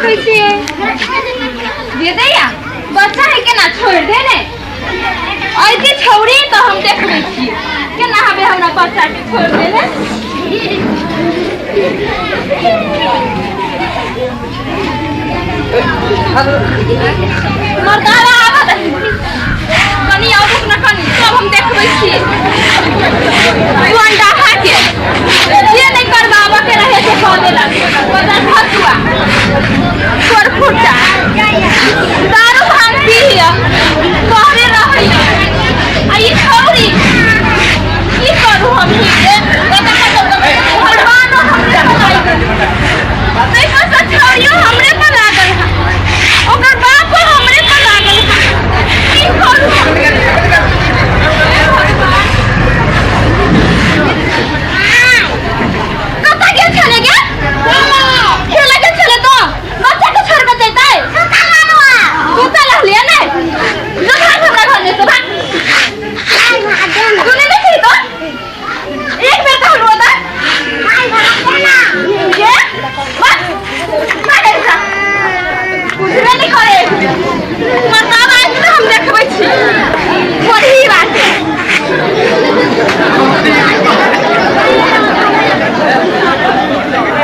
देखै छियै दे दैया बच्चा है केना छोड़ि दे ने ऐती छौड़ी तऽ हम देखबै छियै केना हबे हमरा बच्चा के छोड़ि दे ने। मर्दाना आबऽ दही कनी आबू ने कनी तब हम देखबै छियै तू अंडा के जे नहि करबाबऽ के रहे से कऽ देलक बदल फतुआ तोर फुटा दारू भांग पीहिया कहरे रहैया आ ई छौरी की करू हम ही भगवानो हमरे पर लागि गेल ताहि पर से छौरियो हमरे पर लागल है ओकर बापो हमरे पर लागल है की करू हम? कतऽ गेल छलै गे खेले गेल छलै तऽ बच्चा के छोड़ के जैतै सुतल रहलियै ने जो भाग हमरा घर में से भाग सुने नहीं छी तो एक बेर कहलहुँ तऽ ये बस भाग एहिसँ। बुझबे नहि करे मरदाब आबि तऽ हम देखबै छी छोड़ही बाटे।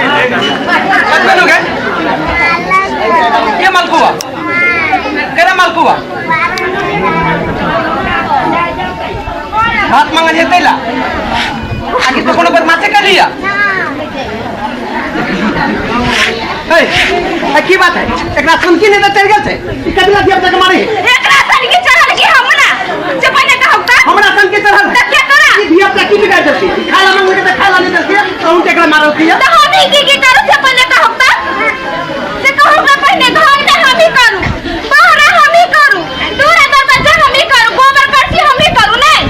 कतबे लोग है के मालपुआ केना मालपुआ भात मांगल हेतै ला आखिर तो कोनो बदमाशी कर लिया ए ए, की बात है एकरा सुनकी नहीं तो चल गेल छै ई कतना धिया पुता के मारे है एकरा सन के चढ़ल की हमरा जे पहिने कहब तऽ हमरा सन के चढ़ल तऽ के करा ई धिया पुता की बिगाड़ देलकै खाय ला मांगल के तऽ खाय ला नहीं देलकै कहूं के एकरा मारल किया तऽ हम ही की की करू से पहिले कहब तऽ से कहू तऽ पहिने घर में हम ही करू बाहर हम ही करू दूर दरवाजा हम ही करू गोबर करसी हम ही करू नहीं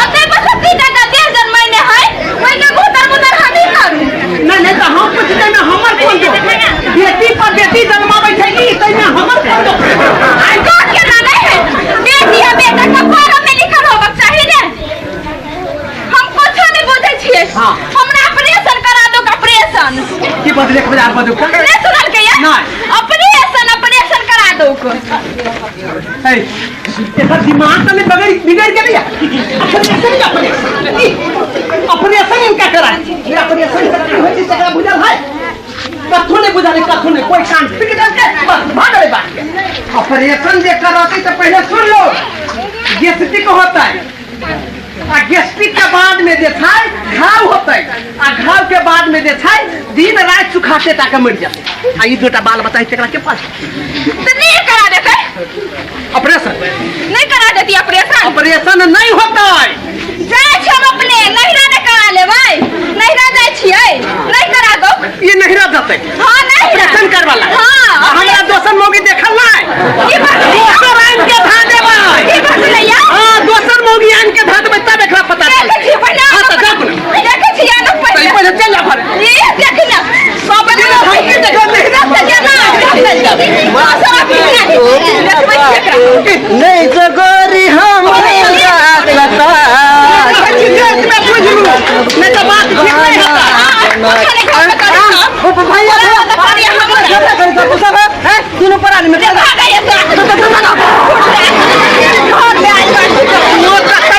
अब ते बस तीन टा देह जन्मैने है ओहि के भूतर भूतर हम ही करू। नहीं नहीं तो हम पूछते में हमर कोन दोष बेटी पर बेटी जन्माबै छै ई तै में हमर कोन दोष आई कोन के ना नहीं है बेटी आ बेटा का फॉर्म में लिखल होबक चाही ने। हम कुछो नहीं बुझै छियै। हाँ। हमरा ऑपरेशन करा दो ऑपरेशन। की बदले के बाजार बदू नहीं सुनल के या नहीं। ऑपरेशन ऑपरेशन करा दो को। ए एकर दिमाग तो नहीं बगड़ बिगड़ गेलै या ऑपरेशन या ऑपरेशन ई ऑपरेशन इनका करा ये ऑपरेशन से की होइ छै तकरा बुझल है कथो नहीं बुझल है कथो नहीं कोई कान पीट देलकै बस भागलै बात के। ऑपरेशन जे कराते तो पहले सुन लो गैस्ट्रिक होता है आ गैस्ट्रिक के बाद में जे छै घाव होता है आ घाव के बाद में जे छै दिन रात सुखाते ताके मर जाते आ ई दूटा बाल बच्चा है तकरा के पास तो नहीं करा देते ऑपरेशन नहीं करा देती ऑपरेशन ऑपरेशन नहीं होता है जाइ छी हम अपने नहिरा ने करा लेबै नहिरा जाइ छियै नहीं करा दो ये नहिरा जतै हाँ नहीं ऑपरेशन करवाला हाँ, आ हमरा दोसर मौगी देखल नहीं की बात है? दोसर आनि के धा देबै की बात है या? हाँ दोसर मौगी आनि के धा देबै तब एकरा पता देखै चलतै छी पहिले हाँ तऽ जाउ ने देखै छी आनो तऽ पहिले ई पहिले चलि जा घरे ई देख ना सब दिन हम की देखल नहिरा दोसर अभी नहीं देखबै छी एकरा नहीं जगोरी हम नहीं तो बात ठीक नहीं होता। भैया दुनू प्राणी में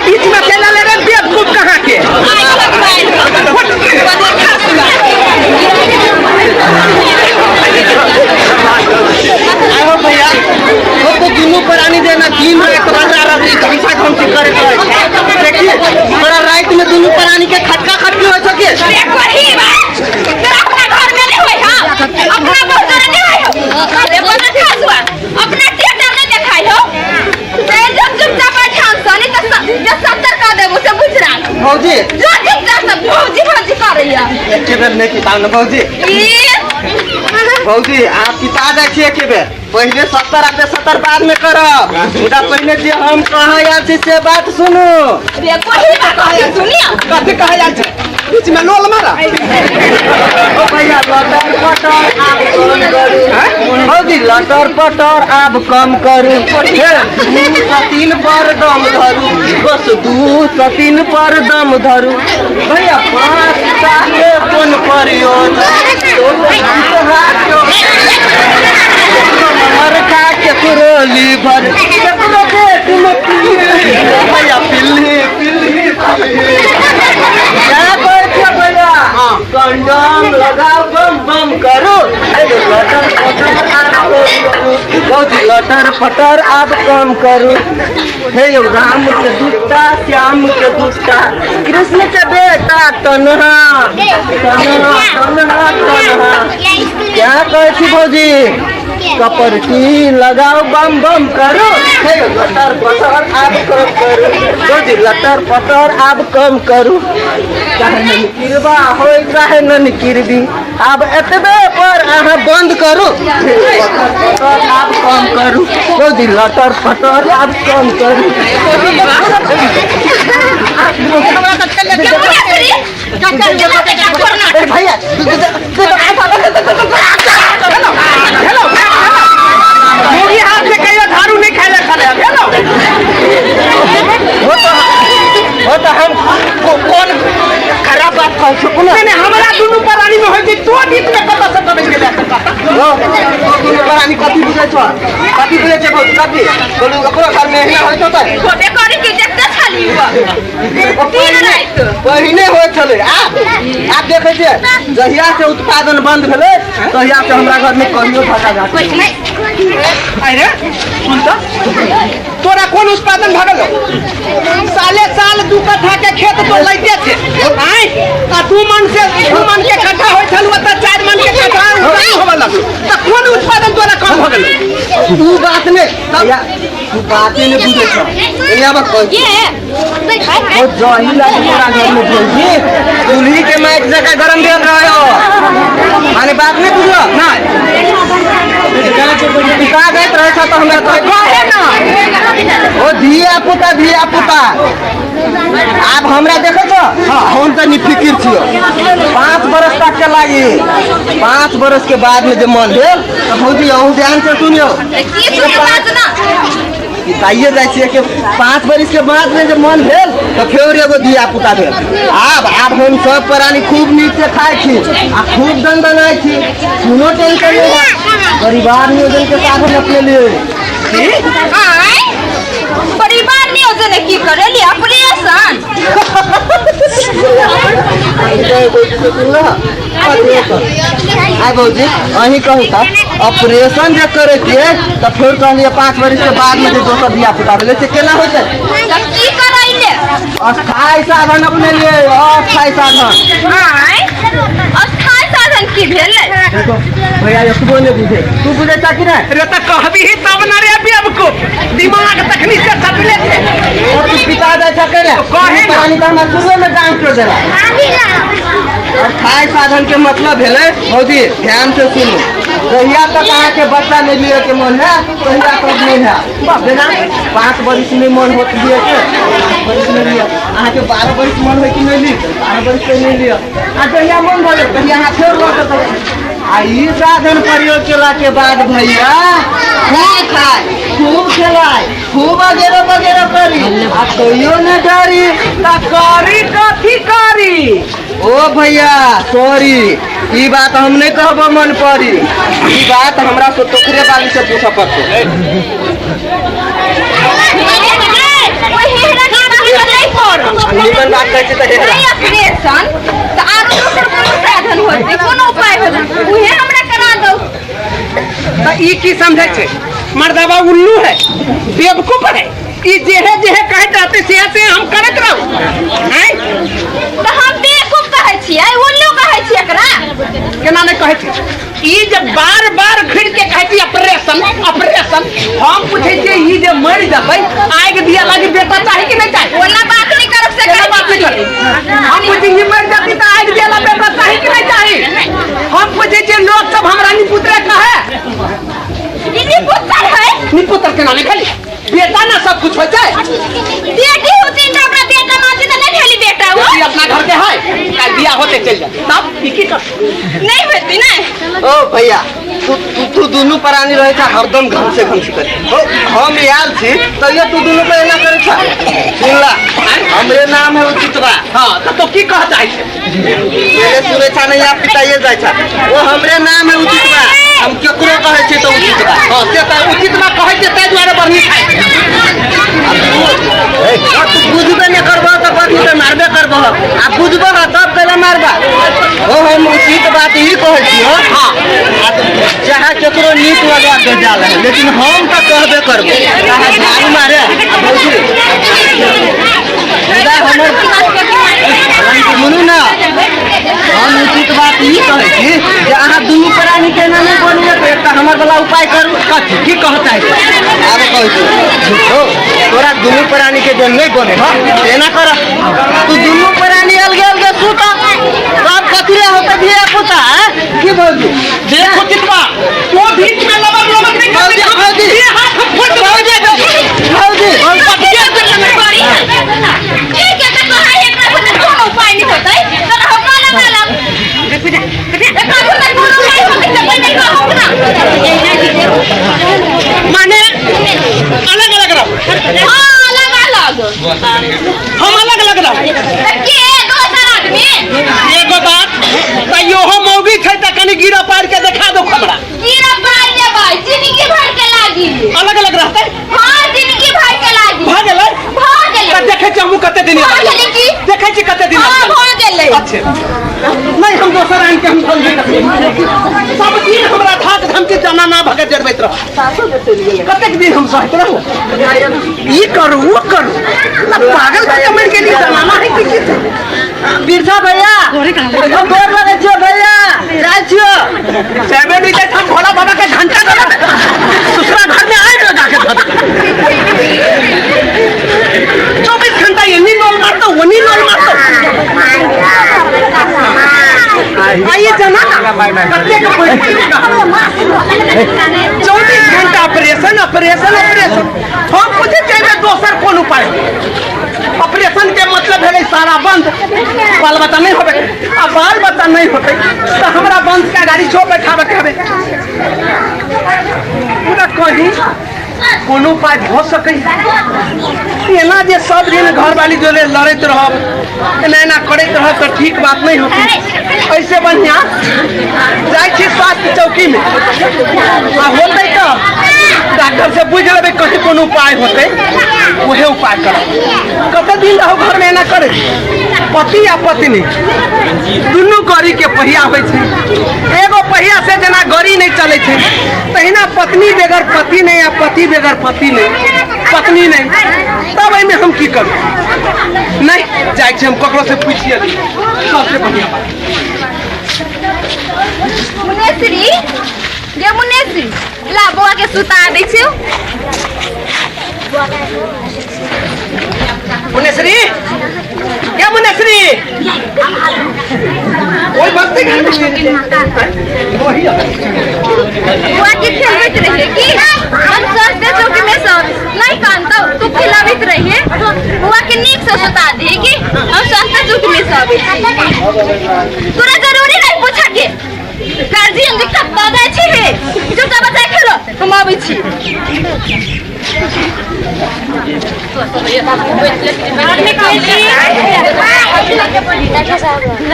बीच में चला ले रे बेवकूफ कहाँ के आहो भैया वो तो दुनू प्राणी देना दिन रात राजा राती घंटा घंटी करे रहै छै। देखिए बड़ा रात में दुनू प्राणी के खटका खटकी होइ छै के अपना थिएटर नहीं देखाई हो जो चुपचाप बैठान स नहीं तो जो 70 कर देबो से बुझ रहा भौजी जो चुपचाप सब भौजी भौजी करैया एके बेर नहीं पिताउ ने भौजी ई भौजी अहाँ पिता जाइ छी एके बेर पहिले 70 आ 70 बाद में करब मुदा पहिले जे हम कहै आयल छी से बात सुनू रे कोही बात कहै सुनिया कथी कहै आयल छै बीच में लोल मारा ओ भैया लटर पटर आब कम करू भौजी लटर पटर आब कम करू हे 2 से 3 पर दम धरू बस 2 से 3 पर दम धरू भैया 5 के कोन प्रयोजन भर केकरो पेट में पिल्ली भैया पिल्ली पिल्ली पिल्ली। क्या कहै छियै भैया? कंडम लगाओ बम बम करू। लटर पटर आब कम करू भौजी, लटर पटर आब कम करू। हे यौ राम के दूटा श्याम के दूटा कृष्ण के बेटा तन्हा तन्हा तन्हा तन्हा। क्या कहै छी भौजी? कपरटी लगाओ बम बम करू। हे यौ लटर पटर आब कम करू भौजी, लटर पटर आब कम करू। चाहे नन किरबा होय चाहे नन किरबी, आब एतबे पर अहाँ बंद करू। लटर पटर आब कम करू भौजी, लटर पटर आब कम करू। अरे भैया मुर्गी हाथ से कहियो झाड़ू नहीं खाइले खाले हेलो। हो तो हम कौन खराब बात कहै छी? नहीं, हमरा दुनू प्राणी में होइ छै, तो बीच में कतऽ से दबि गेलै? दुनू प्राणी कथी बुझै छौ? कथी बुझै छै भौजी? कथी बोलू, ओकरो घर में एहिना होइ छौ तऽ? होबे करी कि देखते छली दिन राति पहिने होइ छलै। आब आब देखै छियै जहिया से उत्पादन बंद भेलै तहिया से हमरा घर में कहियो धक्का घाटी। अरे सुन तऽ, तोरा कोन उत्पादन भऽ गेलौ? साले साल 2 कट्ठा के खेत तो लैते छै। आँय, आ 2 मन से 2 मन के कट्ठा होइ छल, ओतऽ 4 मन के कट्ठा होबऽ लगलो, तऽ कोन उत्पादन तोरा कम भऽ गेलौ? उ बात नहि भैया, तू बाते नहि बुझै छौ। एना बात कहै छी। ओ जही लागे तोरा घर में भौजी चूल्ही के माइक जकाँ गरम भेल रहे हो, माने बात नहि बुझलो? नहि। पिता जाइत रहै छ तऽ हमरा कहे ना। ओ धिया पुता धिया पुता आब हमरा देखै छ? हम तऽ निफिकिर छियो। 5 बरस तक के लागी, 5 बरस के बाद में जे मन भेल तऽ भौजी अहूँ ध्यान से सुनियौ। की सुने बात ना? पिताइए जाइ छियै कि 5 बरिस के बाद में जे मन भेल तऽ फेर एगो धिया पुता भेल। आब आब हम सब प्राणी खूब नीक से खाइ छी आ खूब दनदनाइ छी, कोनो टेंशन नहीं है। परिवार नियोजन के साधन अपने लिए। आँय, परिवार नियोजन की करेली ऑपरेशन? आइ भौजी अहीं कहू तऽ ऑपरेशन जे करै छियै तऽ फेर कहलियै 5 बरिस के बाद में जे दोसर धिया पुता भेलै से केना होतै? तऽ की करैले? अस्थायी साधन अपने लिए, अस्थायी साधन। आँय, अस्थायी साधन की भेलै? भैया एतबो नहि बुझै, तू बुझै छह कि नहि? रे तऽ कहबी तब न रे बेवकूफ, दिमाग तखनी से सटले छै। ओ तू पिता जाइ छह केना? कहे ना। प्राणी तऽ हमरा शुरुए में डांट कर देला। अस्थायी साधन के मतलब भेलै भौजी ध्यान से सुनू, जहिया तक अहाँके बच्चा नहि लिअ के मन है तहिया तक नहि है। जेना 5 बरिस में मन होत लिअ के, 5 बरिस में लिअ। अहाँके 12 बरिस मन होइ कि नहि ली, 12 बरिस से नहि लिअ। आ जहिया मन भऽ गेल तहिया अहाँ फेर लऽ सकब। आ ई साधन प्रयोग केला के बाद भैया खूब खाय खूब खेलाय खूब वगैरह वगैरह करी आ कहियो नहि डरी। तऽ करी कथी करी? ओ भैया सॉरी, ई बात हम नहीं कहबो मन पड़ी, ई बात हमरा से तोखरे बाली से पूछऽ पड़तौ। निमन बात कहै छी तऽ हेरा। नहीं ऑपरेशन तऽ आरो दोसर कोनो साधन होतै, कोनो उपाय होतै, उहे हमरा करा दौ। तऽ ई की समझै छै? मर्दबा उल्लू है, बेवकूफ है, ई जेहे जेहे कहैत रहतै सेहे सेहे हम करैत रहू। आँय, तऽ हम बेवकूफ कहै छियै, उल्लू कहै छियै एकरा? केना नहि कहै छै? ई जे बार बार घुरि के कहै छै ऑपरेशन ऑपरेशन, हम पूछै छियै ई जे मरि जेतै आगि दिया लागी बेटा चाही कि नहि चाही? ओना बात नहि करब से केना बात नहि करब? हम पूछै छियै मरि जेतै तऽ आगि दिया ला बेटा चाही कि नहि चाही? हम पूछै छियै लोक सब हमरा निपुत्रे कहै। ई निपुत्र है? निपुत्र केना नहि भेलै? बेटा ना सब कुछ होइ छै। बेटी होती तऽ हमरा बेटा मानती तऽ नहि भेली बेटा वो। बेटी अपना घर के है, काल्हि बियाह होते चलि जाए तब ई की कर? नहीं होती नहीं। ओ भैया तू तू तू दुनू प्राणी रहै छ हरदम घम से घम से करे। ओ हम आयल छी तैयो तू दुनू पे एना करै छ। सुनला हमरे नाम है उचितवा। हाँ तऽ तो की कह चाहै छै? पहिले सुनै छ नहीं आप पिताइए जाइ छ। ओ हमरे नाम है उचितवा। हम केकरो कहै छियै तऽ उचित बात। हँ, से तऽ उचित बात कहै छियै, ताहि दुआरे बढ़नी खाइ। तू बुझबे नहि करबह तऽ बढ़नी तऽ मारबे करबह, आ बुझबह तब कैला मारबा। ओ हम उचित बात ई कहै छियौ। हँ, चाहे केकरो नीक लगा के जाल है, लेकिन हम तऽ कहबे करबो, चाहे झाड़ू मारे। भौजी, मुदा हमर सुनू ने, हम उचित बात ई कहै छी जे अहाँ दुनू प्राणी के एना नहि बोलिए, तऽ एकटा हमर वाला उपाय करू। कथी की कह चाहै छी? आब कहै छी, हो तोरा दुनू प्राणी के जे नहि बने हँ, एना कर, तू दुनू प्राणी अलगे अलगे सुत, तब कथी रे होतै धिया पुता? की भौजी? देखो चितवा, तो बीच में लबक लबक नहीं भौजी, भौजी, ये हाथ हम फोड़ देबै। भौजी, भौजी, ठीक है, तऽ कहै एकरा भीतर कोनो उपाय नहि होतै तऽ हम माला माला। एकरा भीतर कोनो उपाय होतै तऽ पहिने कहू ना। माने अलग अलग रहो? हाँ, अलग अलग। हम अलग अलग रहो? तऽ के दोसर आदमी? एगो बात तऽ इहो मौगी छै, तऽ कनि गिरा पारि के देखा दो हमरा। गिरा पार लेबै, जिंदगी भर के लागी। अलग अलग रहतै? हाँ, जिंदगी भर के लागी। भऽ गेलै? भऽ गेलै। तऽ देखै छी हमहूँ कते दिन भऽ गेलै की? देखै छी कते दिन। हाँ, भऽ गेलै। अच्छे, नहीं हम दोसर आनि के हम धन नहीं। सब दिन हमरा धाक धमकी जनाना भगत जरबैत रह, कतेक दिन हम सहैत रहू? ई करू, ओ करू ना, पागल भऽ के मरि गेली। जनाना है कि की? बिरसा भैया, हम गोर लगै छियौ भैया, जाइ छियौ। सेवन नहीं हम भोला बाबा के घंटा दबा दे, दूसरा घर में आग लगा के धर। 24 घंटा एनी नल मारतो, ओनी नल मारतो। आइए जनाना कतेक, 24 घंटा ऑपरेशन ऑपरेशन ऑपरेशन। हम पूछे छियै दोसर कोन उपाय? ऑपरेशन के मतलब भेलै सारा बंद, बाल बच्चा नहीं होबे, आ बाल बच्चा नहीं होते तऽ हमरा वंश के गाड़ी छो बैठाबे के हबे। पूरा कहीं कोनो उपाय भऽ सकै? एना जे सब दिन घरवाली जोरे लड़ैत रहब, एना एना करैत रहब तऽ ठीक बात नहीं होती। ऐसे बढ़िया जाइ छी स्वास्थ्य चौकी में, आ होतै तऽ डॉक्टर से बुझि लेबै, कहीं कोनो उपाय होतै उहे उपाय करब। कते दिन रहू घर में एना करे? पति आ पत्नी दुनू गड़ी के पहिया होइ छै, एगो पहिया से जेना गड़ी नहीं चलै छै, तहिना पत्नी बगैर पति नहीं आ पति बगैर पति नहीं पत्नी नहीं। तब एहिमे हम की करू? नहीं जाइ छी हम ककरो से पूछिए, सबसे बढ़िया बात। मुनेश्री गे, मुनेश्री, ला बौआ के सुता दै छियौ। मुनेश्री क्या, मुनेश्री, ओहि बस्ती घर में वही। बौआ के खेलबैत रहिए की? हम सस्ते चौकी में सब नहीं कानतौ, तू खिलाबैत रहिए। बौआ के नीक से सुता दे की, हम सस्ते चौकी में सब अबै छी। तोरा जरूरी नहीं पूछा के, गार्जियन जे कत्ता जाइ छै हे। चुपचाप बच्चा खेलो, हम अबै छी।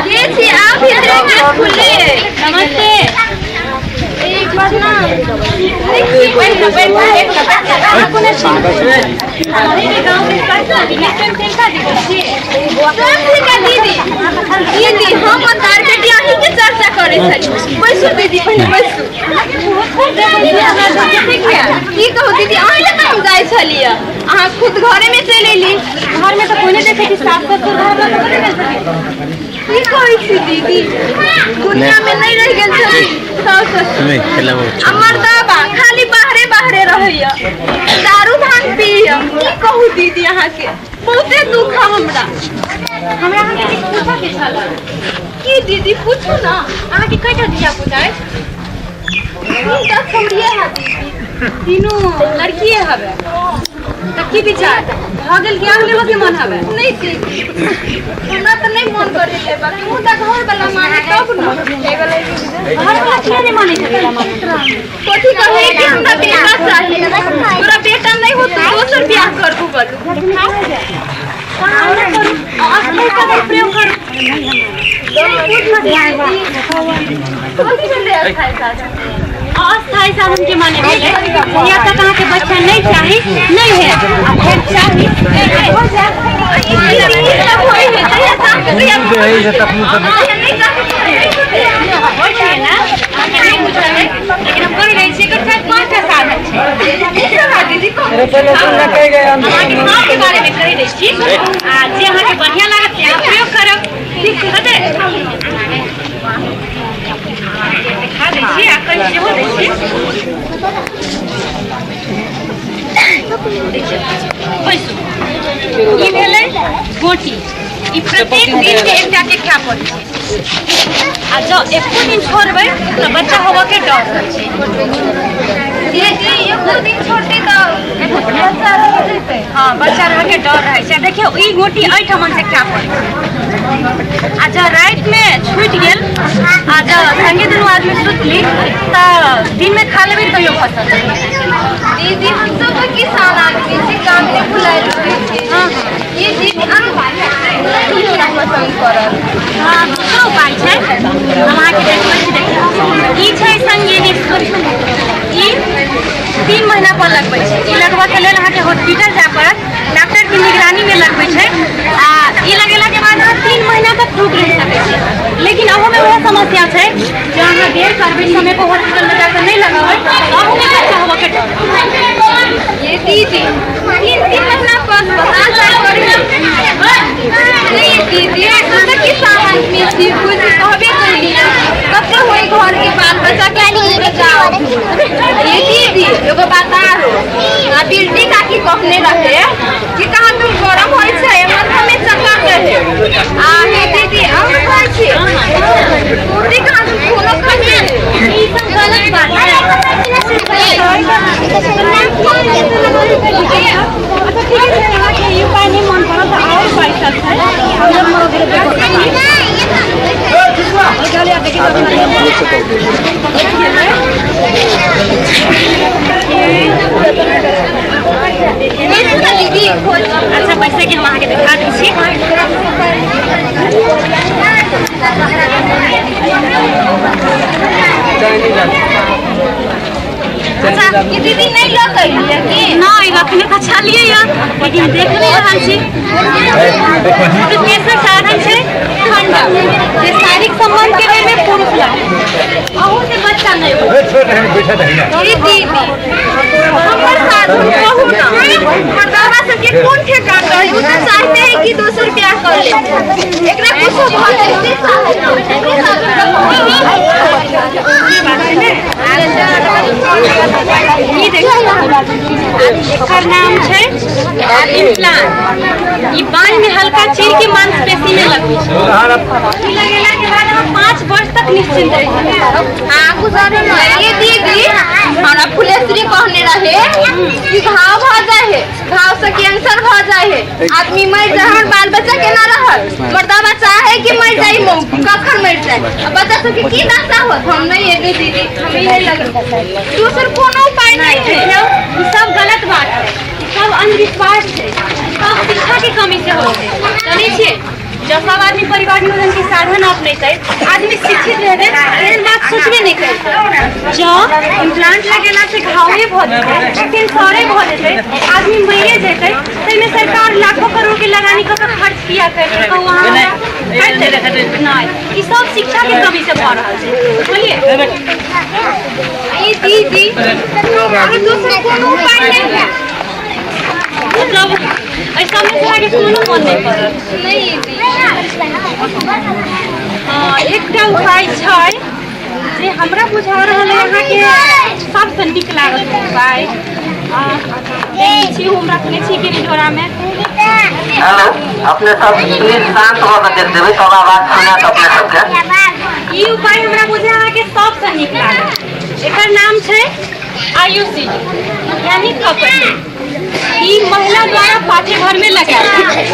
के छी? आ भीतरे, गेट खुले। नमस्ते। एक प्रणाम। बैठ बैठ बैठ। कोने छी? सब ठीक है दीदी? दीदी, हम तार बेटी अहीं के चर्चा करै छली। बैसू दीदी, पहिले बैसू। की कहू दीदी, अहीं लए तऽ हम जाइ छलियै, अहाँ खुद घरे में चलि एली। घर में तऽ कोई नहीं देखे कि सास ससुर घर में तऽ नहीं गेल। की कहै छी दीदी, दुनिया में नहीं रहि गेल छथिन सास ससुर आ मर्दाबा, खाली बाहरे बाहरे रहैया, दारू भांग पीया। की कहू दीदी, अहाँके बहुते दुख है हमरा। हमरा अहाँके किछु पूछऽ के छल। की दीदी, पूछू ना। अहाँके कयटा धिया पुता अछि? तीनटा छौड़िए है दीदी। तीनू लड़किए हवे? तऽ की विचार भऽ गेल, ज्ञान लेबऽ के मन हवे? नहीं दीदी, हमरा तऽ नहीं मन करे लेबा के, मुदा घर वाला माने तब न। घर वाला किया नहीं मानै छै? कथी कहे कि हमरा बेटा चाही, तोरा बेटा नहीं होतो दोसर बियाह करबू बोलू। असली कदम प्रयोग करू। कथी भेलै अस्थायी साधन? अस्थायी साधन के माने भेलै जहिया तक अहाँके बच्चा नहि चाही नहि हैत आ फेर चाही हो जायत। होइ छै ने, अहाँके नहि बुझल अइ, लेकिन हम कहि रहल छी एकर 4-5टा साधन छै। हम अहाँके सबके बारेमे कहि दै छी आ जे अहाँके बढ़िआँ लागत से अहाँ प्रयोग करब, ठीक हेतै? देखा दै छी आ कहि सेहो दै छी। देखियौ, बैसू। ई भेलै गोटी। ई प्रत्येक दिन के एकटा के खाय पड़ै छै आ जँ एको दिन छोड़बै तऽ बच्चा होबऽ के डर होइ छै। दीदी, एको दिन छोड़तै तऽ बच्चा रहि जेतै। हँ, बच्चा रहऽके डर रहै छै। देखियौ, ई गोटी एहिठमन से खाय पड़ै छै आ जँ रातिमे छूटि गेल आ जँ संगे दुनू आदमी सुतली तऽ दिनमे खा लेबै तैयो भऽ सकै। दीदी, हम सब तऽ किसान आदमी छी, काम नहि भुलायल रहै छी। ये दीदी, अहाँ नहि हमरा पसन्द पड़ल। हँ, दोसरो उपाय छै, हम अहाँके देखबै छी। देखियौ, ई छै संगीनी। ई 3 महीना पर लगबै छै। ई लगबऽके लेल अहाँके हॉस्पिटल जाय पड़त, डॉक्टरके निगरानीमे लगबै छै आ ई लगेलाके बाद अहाँ 3 महीना तक रुक रहि सकै छी। लेकिन अहूमे वएह समस्या छै, जे अहाँ देर करबै, समय पर हॉस्पिटलमे जाकऽ नहि लगेबै तऽ अहूमे बच्चा होबऽके डर। ये दीदी, 3-3 महीना पर अस्पताल जाय पड़ै नहीं दीदी, हम तऽ किसान आदमी छी, बुझ कहबे कैली कते होई घर के बाल बच्चा के बचाओ। ये दीदी, एगो बात आरो, आ बिल्टी काकी कहने रहे कि कहाँ तुम गरम होइ छै, माथा में चक्कर रहे। आ हे दीदी, अहाँ कहै छी कुर्ती कहाँ तुम कोनो खाइ। ई सब गलत बात है। अच्छा, ठीक छै, अहाँके ई उपाय नहि मन पड़ल तऽ आओर उपाय सब छै। दीदी। अच्छा, पैसे के हम अहाँके देखा दै छी। अच्छा, ई दीदी नहि लऽ कऽ एलियै की? नहि, अखने तऽ छलियै यऽ, लेकिन देख नहि रहल छी। तऽ तेसर साधन छै खंडम, जे शारीरिक संबंध के बेर में पुरुष लगै, अहू से बच्चा नहि होइ। ई दीदी, हमर साधु कहू ना, मर्दावा सबके कोन ठेकान रही? उ तऽ चाहते है कि दोसर ब्याह कर ले, एकरा कुछो भऽ जाए से चाहै। ई देखियौ, एकर नाम छै इम्प्लांट। ई बाँह में हल्का चीर के मांसपेशी में लगबै छै। ई लगेला के बाद अहाँ 5 वर्ष तक निश्चिंत रहि सकै। ये दीदी, हमरा फुलेश्वरी कहने रहे कि घाव भऽ जाइ है, घाव से कैंसर भऽ जाइ है, आदमी मरि जाए, हमर बाल बच्चा केना रहत? मर्दावा चाहे कि मरि जाइ, कखन मरि जाए, आ बच्चा सबके की दशा होत? हम नहीं एबै दीदी, हम इहे लगबै, दोसर कोनो उपाय नहीं है। देखियौ, ई सब गलत बात है, ई सब अंधविश्वास छै, सब शिक्षा के कमी से होइ छै। जानै छियै, जब सब आदमी परिवार नियोजन के साधन अपनेतै, आदमी शिक्षित रहतै, एहन बात सोचबे नहि करतै। जँ इम्प्लांट लगेला से घावे भऽ जेतै, कैंसरे भऽ जेतै, आदमी मरिए जेतै, ताहिमे सरकार लाखों करोड़ के लगानी कऽ के खर्च किया करतै? कहू अहाँ हमरा, करतै नहि। ई सब शिक्षा के कमी से भऽ रहल छै, बुझलियै? ई दीदी, आरो दोसर कोनो उपाय नहीं है? मतलब एहि सबमे से अहाँके कोनो मन नहि पड़ल? नहीं दीदी। हँ, एकटा उपाय छै जे हमरा बुझा रहल है अहाँके सबसँ नीक लागत उपाय। देखै छी, हम रखने छी कि झोरामे। हेलो, अपने सब प्लीज शांत भऽ कऽ देख देबै, सब आवाज सुनायत अपने सबके। ई उपाय हमरा बुझे अहाँके सबसँ नीक लागत। एकर नाम छै आयुषी, यानी कपटी। ई महिला द्वारा पाठे घर में लगायल जाइ छै।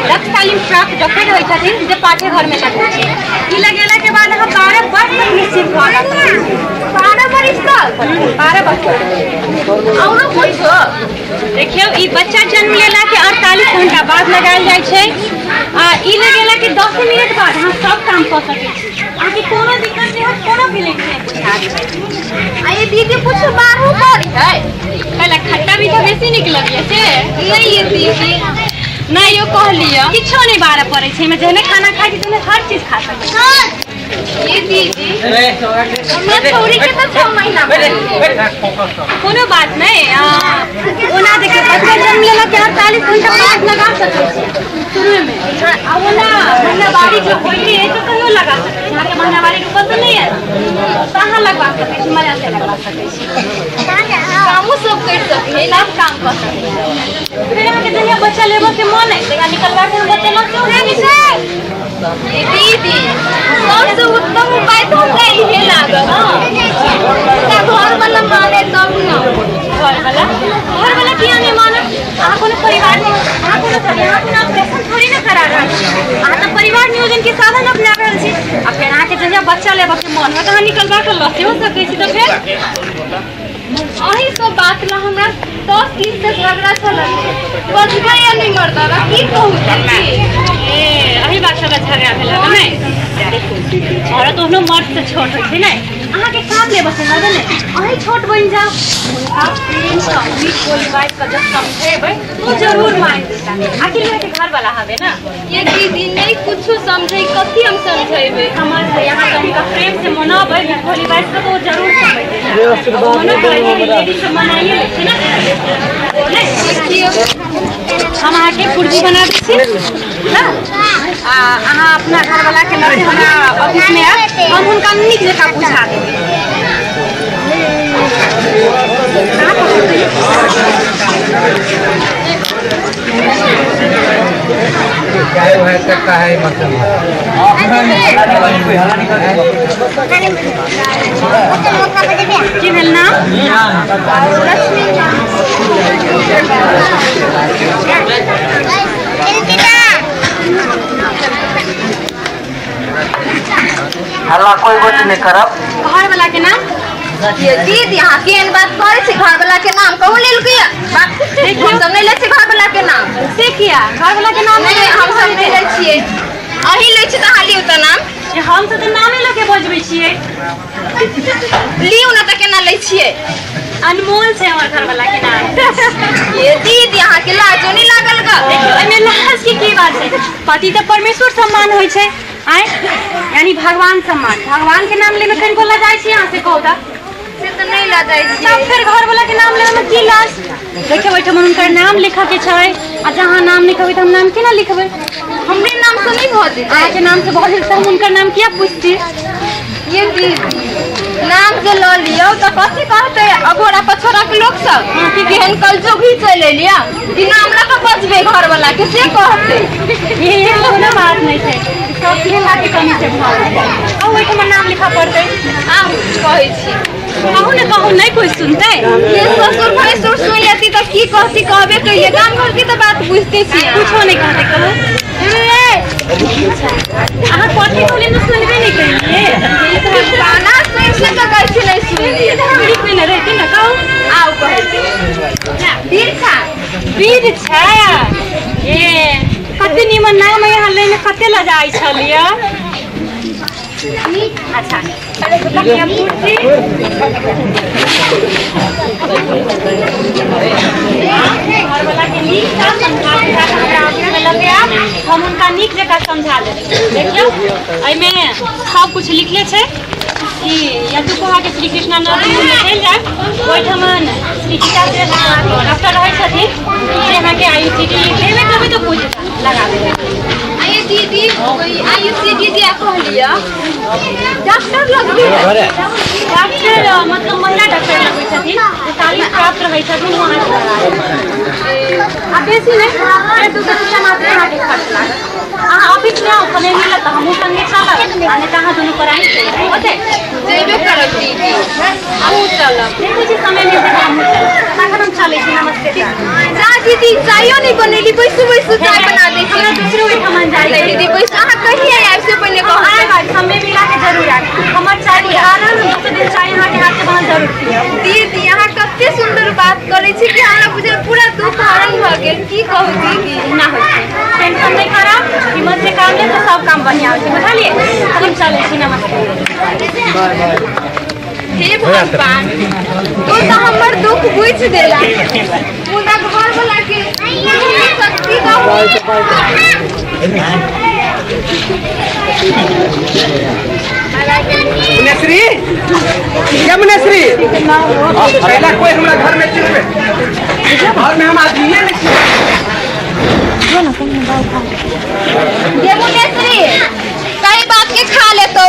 दक्ष तालीम प्राप्त डॉक्टर होइ छथिन जे पाठे घर में लगबै छै। ई लगेला के बाद अहाँ 12 वर्ष तक निश्चिंत भऽ सकै छी। 12 बरिस तक? 12 वर्ष तक। औरो कुछो? देखियौ, ई बच्चा जन्म लेला के 48 घंटा बाद लगायल जाइ छै आ ई लगेला के 10 मिनट बाद अहाँ सब काम कऽ सकै छी। अहाँके कोनो दिक्कत नहि होत, कोनो फीलिंग नहि बुझायत। आ ये दीदी कुछ बारहो पड़ी है। पहले खट्टा मीठा बेसी नीक लगैया से नहीं ये दीदी नहीं यो कहलियो किछो नहीं बारह पड़ै छै, एहिमे जेहने खाना खाइ छी तेहने हर चीज खा सकै छी। ये दीदी हमरा छौरी के तऽ 6 महीना कोनो बात नहीं। ओना देखियौ बच्चा जन्म लेलक के 48 घंटा बाद लगा सकै छी शुरूमे, आ ओना महीनावारी जो होइते है तऽ कहियो लगा सकै छी। अहाँके महीनावारी रुकल तऽ नहि आयत तऽ अहाँ लगवा सकै छी, मजा से लगवा सकै छी, कामो सब करि सकै छी, सब काम कऽ सकै छी। फेर अहाँके जहिया बच्चा लेबऽ के मन अइ तहिया निकलवा के हम बतेलहुँ सेहो नहि छै। दीदी सबसँ उत्तम उपाय तऽ हमरा इहे लागल। घर वाला माने तब न। घर वाला किया नहि मानत? अहाँ कोनो परिवार अहाँ कोनो ऑपरेशन थोड़ी ने करा रहल छी, अहाँ तऽ परिवार नियोजन के साधन अपना रहल छी। आ फेर अहाँके जहिया बच्चा लेबऽ के मन होत अहाँ निकलवा के लऽ सेहो सकै छी। तऽ फेर अही सब बात ला हमरा 10 दिन से झगड़ा चलल छै, बजबै या नहि मर्दाबा की कहू दीदी। ए अही बात सब झगड़ा भेल नहि? देखू औरत ओहनो मर्द से छोट होइ छै ने, अहाँके काम लेबऽ के हवे ने, अहीं छोट बनि जाउ। हुनका प्रेमसँ मीठ बोली बाजि कऽ जब समझेबै ओ जरूर मानि जेता, आखिर अहाँके घरवाला हवे ना। ये दीदी नहीं कुछो समझै, कथी हम समझेबै? समझ यहाँ तऽ हुनका प्रेम से मनाबै मीठ बोली बाजि कऽ तऽ ओ जरूर समझ जेता। मनो करै छै लेडीज सब मनाइए लै छै ना। नहि देखियौ हम अहाँके पुर्जी बना दै छी ना, आ अहाँ अपना घरवाला के लऽ के हमरा ऑफिसमे आयब, हम हुनका नीक जकाँ बुझा देबै। की भेल नाम? हल्ला कोई गोटी नहीं करब। घर वाला के नाम? ये दीदी अहाँ केहन बात करै छी? घर वाला के नाम कहू लेलकै? हम सब नहि लै छियै घर वाला के नाम। से किया? घर वाला के नाम नहि हम सब नहि लै छियै, अहीं लै छी तऽ अहाँ लियौ तऽ नाम। हम सब तऽ नामे लऽ के बजबै छियै। लियौ ने तऽ केना लै छियै? अनमोल छै हमर घर वाला के नाम। ये दीदी अहाँके लाजो नहि लागल ग? देखियौ एहिमे लाज के की बात छै, पति तऽ परमेश्वर सम्मान होइ छै, आँय यानी भगवान सम्मान। भगवान के नाम लेमे कनिको लजाइ छी अहाँ से कहू तऽ? से तऽ नहि लजाइ छियै। तब फेर घर वाला के नाम लेमे की लाज? देखियौ ओहिठाम हुनकर नाम लिखऽ के छै, आ जहाँ नाम लिखबै तऽ हम नाम केना लिखबै? हमरे नाम से नहि भऽ जेतै? अहाँके नाम से भऽ जेतै तऽ हम हुनकर नाम किया पुछती? ये दीदी नाम जे लऽ लियौ तऽ कथी कहतै अगोरा पछोरा के लोक सब कि केहन कलजुग ही चलि एलियै कि नाम लऽ कऽ बजबै घर वाला के, से कहतै। ये कोनो बात नहि छै, सब शिक्षा के कमी से भऽ गेल। कहू ओहिठाम नाम लिखऽ पड़तै। आउ कहै छी। कहू ने कहू, नहि कोइ सुनतै। ये ससुर भैंसुर सुनि लेती तऽ की कहती? कहबे कहिए, गाम घर के तऽ बात बुझते छियै। कुछो नहि कहतै। कहू अहाँ कथी कहलियै? हम सुनबे नहि केलियै। गाना सुनि सुनि कऽ कहै छी नहि सुनलियै। लिख देने रहिती ने। कहू आउ कहै छी। बिरछा। बिरछा। ए कते नीमन नाम है, यहाँ लैमे कते लजाइ छलियै। अच्छा कुर्सी घरवला के नीक सँ समझा बुझा कऽ हमरा ऑफिसमे लऽ के आयब, हम हुनका नीक जकाँ समझा देबै। देखियौ एहिमे सब कुछ लिखले छै कि यदुकोहा के श्री कृष्णा नर्सिंग होममे चलि जायब, ओहिठाम श्री गीता श्रेष्ठ डॉक्टर रहै छथिन जे अहाँके आयुसीडी लेबै तभी तऽ बुझ लगा देबै। आइए दीदी आयुषी दीदी आ कहलियै डॉक्टर लगबै? डॉक्टर मतलब महिला डॉक्टर लगबै छथिन, 40 प्राप्त रहै छथिन, ओ अहाँके लगा देबै। आ बेसी नहि, 150 रुपया मात्र अहाँके खर्च लागत। अहाँ ऑफिसमे आउ, समय मिलत तऽ हमहूँ संगे चलब, आ नहि तऽ अहाँ दुनू प्राणी ओतै जेबे करब दीदी, अहूँ चलब। देखै छी समय मिलतै तऽ हमहूँ चलब। तखन हम चलै छी, नमस्ते। जा दीदी चायो नहि बनेली, बैसू बैसू चाय बना दै छी। हमरा दूसरो ओहिठाम जाइ नहि दीदी बैसू, अहाँ कहिया आयब से पहिने कहू। आयब, समय मिला के जरूर आयब। हमर चाय बुझा रहल, दोसर दिन चाय अहाँके हाथ से बनल जरूर पियब। दीदी अहाँ कते सुन्दर बात करै छी कि हमरा बुझल पूरा दुख हरण भऽ गेल। की कहू दीदी? ना होइ छै, टेंशन नहि करब, हिम्मत से काम लेब तऽ सब काम बढ़िआँ होइ छै, बुझलियै? तब हम चलै छी, नमस्ते। हे भगवान, तू तो हमर दुख बुझ देला, मुदा घर वाला के शक्ति का। मुनेश्री, क्या मुनेश्री, पहला कोई हमरा घर में चिल्लबे, घर में हम आदमी नहीं। ये मुनेश्री कई बात के खा ले तो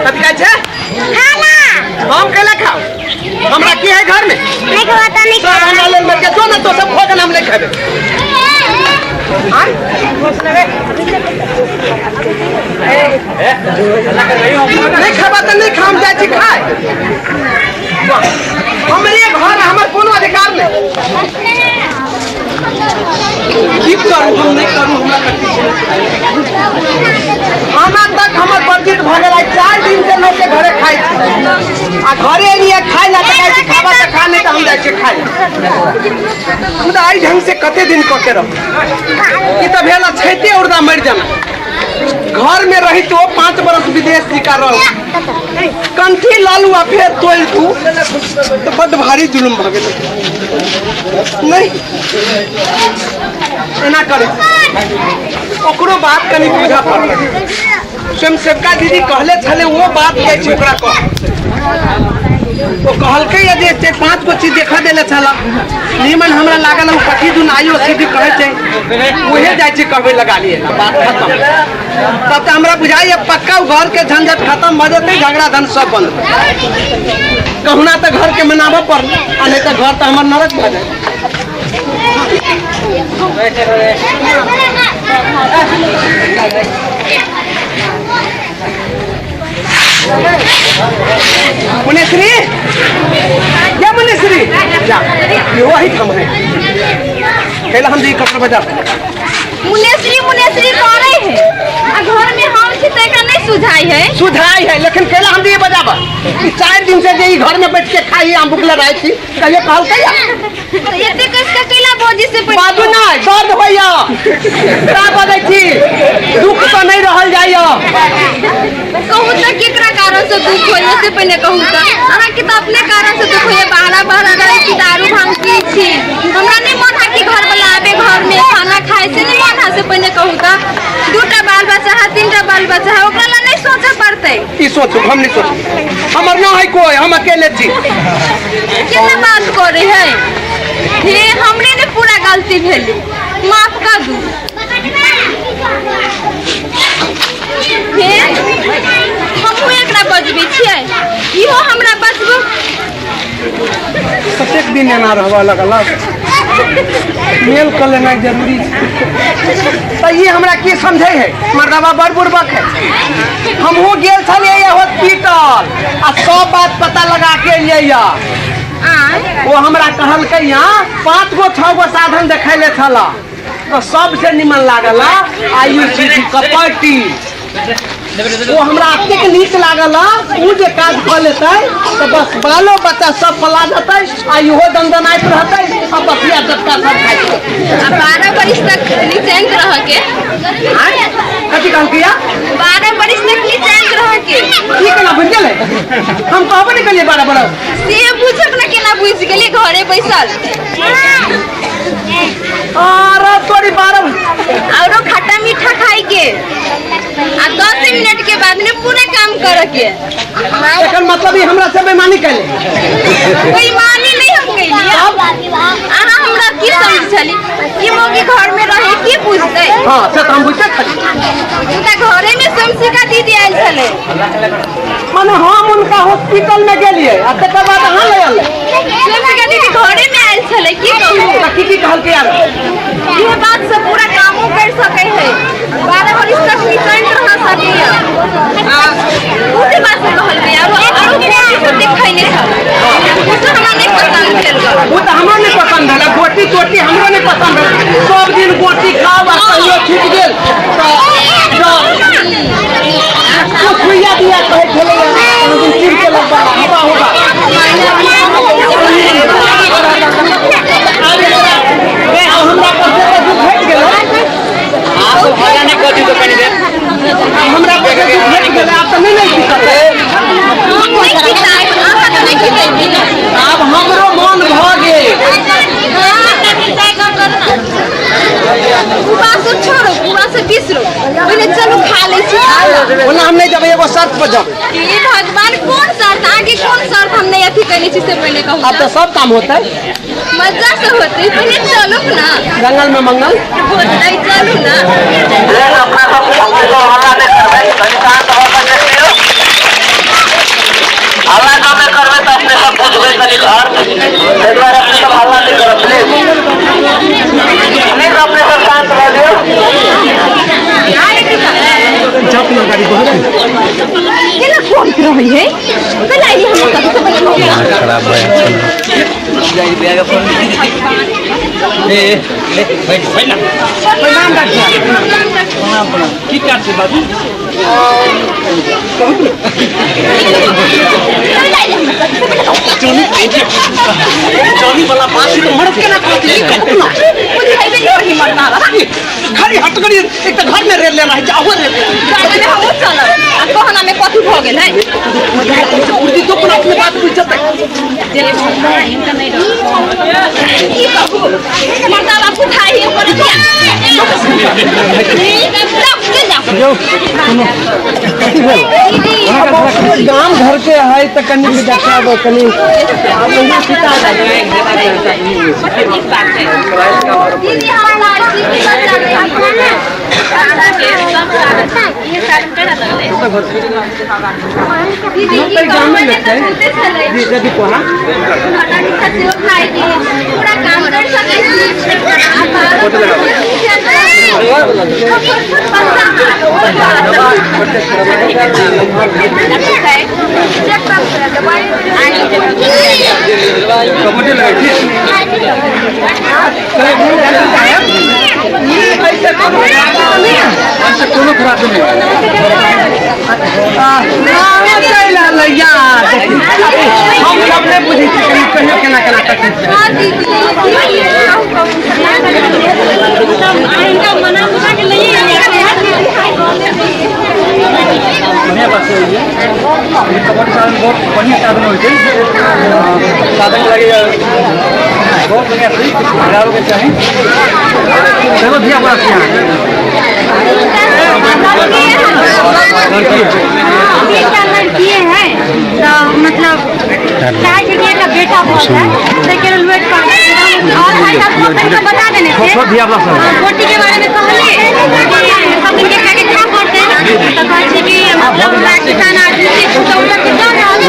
कथी खाइ छै? हम केला खाओ, हमरा की है घर में? नहीं खाता, नहीं। सब हमरा लेल मर के जो ना तो सब खो के नाम नहीं खेबे। नहीं खेबा तऽ नहीं खाम, जाइ छी खाय। हमरे घर, हमर कोनो अधिकार नहीं। की करू हम, नहीं करू, हमरा कथी खाना तक हमर वर्जित भऽ गेल। 4 दिन से लोग के घरे खाइ छी आ घरे एलियै खाइ ला तऽ कहै छी खाबा तऽ खा, नहीं तऽ हम जाइ छी खाइ। मुदा एहि ढंग से कते दिन कऽ के रहू? ई तऽ भेल अछैते उर्दा मरि जाना। घर में रही तो 5 बरस विदेश जिका रहो, कंठी लालू आ फेर तोल तू तो बड भारी जुलुम भऽ गेलै। नहीं एना करे, ओकरो बात कनि बुझऽ पड़लै। स्वयं सेविका दीदी कहले छलै, वो बात जाइ छै ओकरा कह। वो कहलकै जे 4-5 गो चीज देखा देले छला नीमन हमरा लागल, हम कथी दुन आइयो सीधी कहै छै, उहे जाइ छै कहबै लगा लिए, बात खत्म। तब तऽ हमरा बुझाइए पक्का घर के झंझट खत्म भऽ जेतै, झगड़ा धन सब बंद। कहुना तऽ घर के मनाबऽ पड़ल, आ नहीं तऽ घर तऽ हमर नरक भऽ जाय। मुनेश्री, क्या मुनेश्री, जा वही ठाम है कैला हम जी कपड़ा बाजार। मुनेश्री मुनेश्री करे है आ घर में हम छी त एकरा नहीं सुझाई है। सुझाई है लेकिन कैला हम जी बजाबा? 4 दिन से जे ई घर में बैठ के खाई हम भुखले रहै छी, कहियो कहलकै या? एते कस के कैला बोजी से बाजू ना, दर्द होइया का बजै छी, दुख तो नहीं रहल जाइया। कहू त केकरा कारण से दुख होइया से पहिने कहू त। अहाँ के त अपने कारण से दुख होइया, बाहरा बाहरा रहै छी, दारू भांग पी छी। हमरा नहीं मन है कि घर वाला आबे घर में खाना खाए से नहीं मन है से पहिने कहू त। 2टा बाल बच्चा है, 3टा बाल बच्चा है, ओकरा ला नहीं सोचे पड़तै। ई सोचू, हम नहीं सोचू, हमर ना है कोई, हम अकेले छी। केना बात करे है? हे हमरे ने पूरा गलती भेली, माफ कर दू। हे हमहूँ एकरा बजबै छियै, इहो हमरा बजबो। कतेक दिन एना रहबऽ लगल, मेल कऽ लेनाइ जरूरी छै। तऽ ई हमरा की समझै है, मर्दबा बड़ बुड़बक है। हमहूँ गेल छलियै हॉस्पिटल आ सब बात पता लगा के एलियै। वो हमरा कहलकै यहाँ 5 गो 6 गो साधन देखैले छल, तऽ सबसे निमन लागल आयुषी कपटी। वो हमरा एतेक नीक लागल, ओ जे काज कऽ लेतै तऽ बस बालो बच्चा सब पला जेतै आ इहो दनदनाइत रहतै आ बसिया चटका सब खाइत रहतै। आ 12 बरिस तक निचैंत रह के। कथी कहलकै या? 12 बरिस तक निचैंत रह के। की केना बुझि गेलै? हम कहबो नहि केलियै 12 बरस। से बुझब ने केना बुझि गेलियै घरे बैसल। अरे तोरी 12 औरो खट्टा मीठा खाई के आ 10 मिनट के बाद में पूरा काम करे के। एकर मतलब ई हमरा से बेईमानी कैले। बेईमानी नहीं हम कैलियै। अहाँ हमरा की समझली कि मौगी घर में रहे की पूछतै? हां से त हम बुझते छली। उनका घरे में समसिका दीदी आयल छलै। माने हम उनका हॉस्पिटल में गेलियै आ तकर बाद अहाँ ले आयल। समसिका दीदी घरे में आयल छलै, की कहू? त की की कहलकै यार? ये बात से पूरा कामो कर सके है, 12 बरिस तक निचैन रह सके है। उहे बात से कहलकै आरो आरो देखै नहि छल। उ तऽ हमरा नहि पसंद भेल। उ तऽ हमरो नहि पसंद भेल, गोटी तोटी हमरो नहि पसंद भेल। सब दिन गोटी खाओ आ कहियो छूट गेल तऽ सुइया दिया कहै छलै दिन चिर के लगबा हवा होगा। हमरा पर से तऽ दुख हटि गेलै। आ तो भाड़ा नहीं कर दी तो कनी देर। बिसरू पहिले चलू खा लै छी। ओना हम नहीं जबै, एगो शर्त पर जबै। ई भगवान कोन शर्त? आगे कोन शर्त हम नहीं अथी कइले छी से पहिले कहू। अब तो सब काम होतै, मजा से होतै, पहिले चलू ना। जंगल में मंगल होतै, चलू ना। हल्ला कमे करबै तऽ अपने सब बुझबै कनि घर, ताहि दुआरे अपने सब हल्ला नहि करब, प्लीज प्लीज अपने सब शांत भऽ जाउ। केना करैत रहै है कहिया आइली हमरा साथे से पहिले कहू। खराब भए प्रणाम डॉक्टर। प्रणाम। की काज छै बाबू? जॉनी वाला बात से मर्द केना कहत है? कहू ना। बुझेबे नहीं मरना खाली हटकड़ी एक तऽ घर में रेल लेना है, जाहो रेल लेना। जाने में हमहूँ चलब आ कहना में कथी भऽ गेल है। उर्दी तो अपना अपने बात बुझ जतै। की कहू मर्दा बापू खाइ है ओकर दिया। जाओ गाम घर के है तऽ कनि देखाबो कनि। दीदी हमरा की बच्चा नहीं। दीदी की कहू ने तऽ बहुते छलै। जी जदि कोहा घटा मीठा सेहो खाइ छी, पूरा काम कर सकै छी। आ कबड्डी लगै छी। ऐसे कोनो ऐसे कोनो खराबी नहीं। चलि रहलै यार, हम सब नहि बुझै छी कनि कहियो केना केना कटै छै। हाँ दीदी इनका मना मुना के लइए। बढ़िया बात छै ई कबड्डी साधन बहुत बढ़िया साधन होइ छै। साधन लगैए बहुत बढ़िया छै, लगाबैके चाही। चलो धिया पुता छी अहाँ? लड़की है। एकटा लड़कीए है तऽ मतलब चाहै छै कि एकटा बेटा भऽ जाए, ताहिके लेल वेट कर और भाई साहब सब तरीका बता देने थे। छोट धिया पुता सब। गोटी के बारे में कहलिए कि सब दिन के खाके खा पड़तै, तऽ कहै छै कि मतलब हमरा किसान आदमी छै तऽ ओ के डर रहल,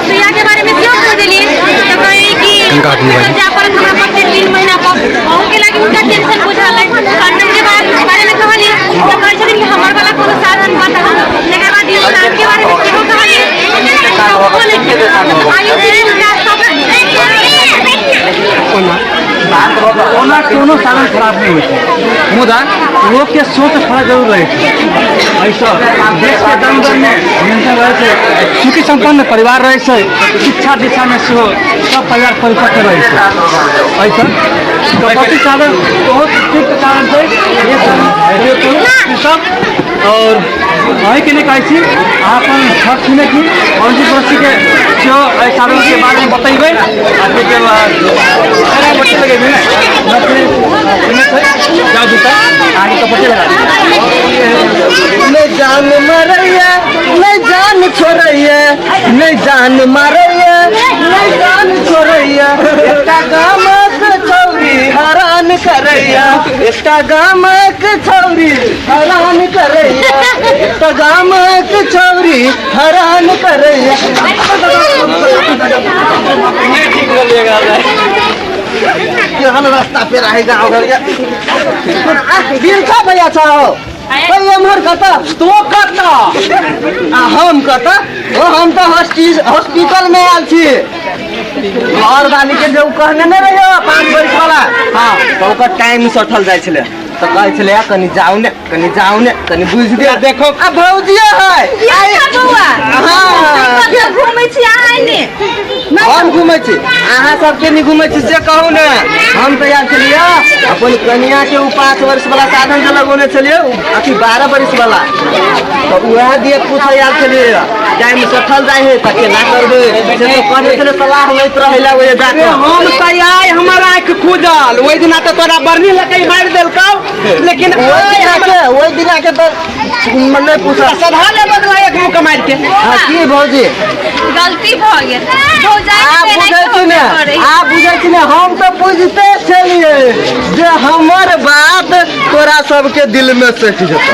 तऽ यहाँ के बारे में सेहो कह देलिए तऽ कहै कि हॉस्पिटल जाय पड़त हमरा प्रत्येक 3 महीना पर, अहूँ के लागि हुनका टेंशन बुझल है। कंडम के बारे में कहलिए तऽ कहै छथिन कि हमर वाला कोनो साधन बताउ। तकर बाद योगदान के बारे में सेहो कहलिए तऽ ओहो नहि आयु हुनका सब। ओना कोनो साधन खराब नहि होइ छै, मुदा लोकके सोच फरक जरूर रहै छै। एहिसँ देशके दम दममे नियंत्रण रहै छै, सुखी सम्पन्न परिवार रहै छै, शिक्षा दिशामे सेहो सब परिवार परिपक्व रहै छै। एहिसँ कबड्डी साधन बहुत उपयुक्त साधन छै, ये साधन प्रयोग करू सब। और अहीँके नहि कहै छी, अहाँ अपन छठ सुनै छी पड़ोसी पड़ोसीके सेहो एहि साधनके बारेमे बतेबै। आ ताहिके बाद कबड्डी लगेबै ने, जाउ जूता अहाँके कबड्डी लगा देबै। नहीं जान मारैया नहीं जान छोड़ैया, नहीं जान मारैया नहीं जान छोड़ैया, एकटा गामक छौरी हरान करैया, एकटा गामक छौरी हरान करैया, एकटा गामक छौरी हरान करैया। केहन रास्ता पे रहे गाँव घर के बिरखा भैया छौ एम्हर कतऽ तो कतऽ आ हम कतऽ? ओ हम तऽ हॉस्पिटल में आयल छी। घर वाली के जे उ कहने नहि रहियो 5 बरिस वाला, हाँ तऽ ओकर टाइम सठल जाइ छलै तऽ कहै छलै कनि जाउ ने, कनि जाउ ने, कनि बुझि दिअ। देखो आ भौजियो है। बौआ हाँ कतऽ घूमै छी अहाँ एने? हम घूमै छी, अहाँ सबके नहि घूमै छी से कहू ने। हम तऽ आयल छलियै अपन कनिया के उ 5 वर्ष वाला साधन जे लगौने छलियै, अथी 12 वर्ष वाला, तऽ उएह दिए पूछै आयल छलियै टाइम सठल जाइ है तऽ केना करबै से तऽ कहने छलै, सलाह लैत रहै लए ओहि जाकऽ। हम तऽ आइ हमर आँखि खुजल, ओहि दिना तऽ तोरा बरनी लकई मारि देलकौ, लेकिन आइ के ओहि दिना के तऽ नहि पूछल। सधा ले बदला एक मुँह कमाइ के। हाँ की भौजी गलती भऽ गेल। आप बुझै छी ने, आप बुझै छी ने, हम तऽ बुझते छलियै जे हमर बात तोरा सबके दिल में सटि जेतौ।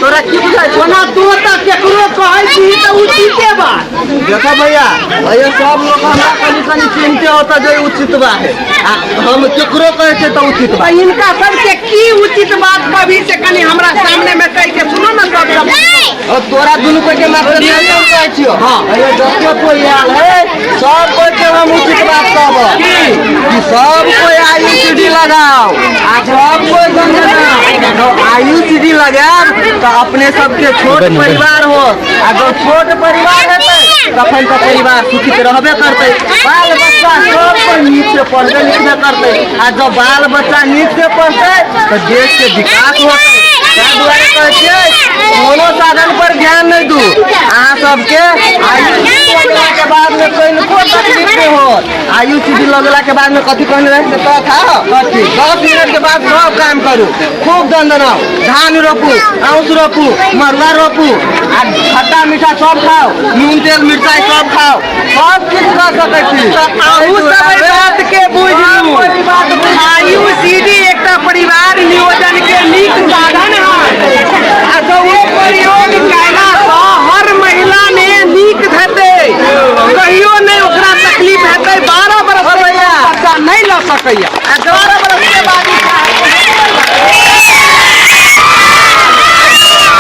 तोरा की बुझाइ छौ? ओना तू तऽ केकरो कहै छी तऽ उचिते बात। देखो भैया, भैया सब लोग हमरा कनि कनि चिन्हते होता जे उचित बा है, आ हम केकरो कहै छियै तऽ उचित बा। हिनका सबके की उचित बात कभी से कनि हमरा सामने में कहि के सुनो ने सब सब। और तोरा दुनू कोई के मात्र नहीं हम कहै छियो। अरे जते कोई आयल है सब कोई के हम उचित बात कहब कि सब कोई आईयूसीडी लगाओ आ सब कोई गंजना। आईयूसीडी लगायब तऽ अपने सबके छोट परिवार हो, आ जब छोट परिवार हेतै तखन तऽ परिवार सुखित रहबे करतै, बाल बच्चा सब कोई नीक से पढ़बे लिखबे करतै, आ जब बाल बच्चा नीक से पढ़तै तऽ देश के विकास होतै। ताहि दुआरे कहै छियै कोनो साधन पर ध्यान नहि दू, अहाँ सबके आईयूसीडी लगला के बाद में कनिको तकलीफ नहि होत। आईयूसीडी लगला के बाद में कथी कहने रहै से तऽ खाओ, 10 मिनट के बाद सब काम करू, खूब दंदनाउ, धान रोपू, आउस रोपू, मरुआ रोपू, आ खट्टा मीठा सब खाओ, नून तेल मिरचाइ सब खाओ, सब किछु कऽ सकै छी। अहूँ सब एहि बात के बुझलू, आईयूसीडी एकटा परिवार नियोजन के नीक साधन है, आ जब ओ प्रयोग कयला सँ हर महिला में नीक हेतै, कहियो नहि ओकरा तकलीफ हेतै। 12 बरस बच्चा नहि लऽ सकैया।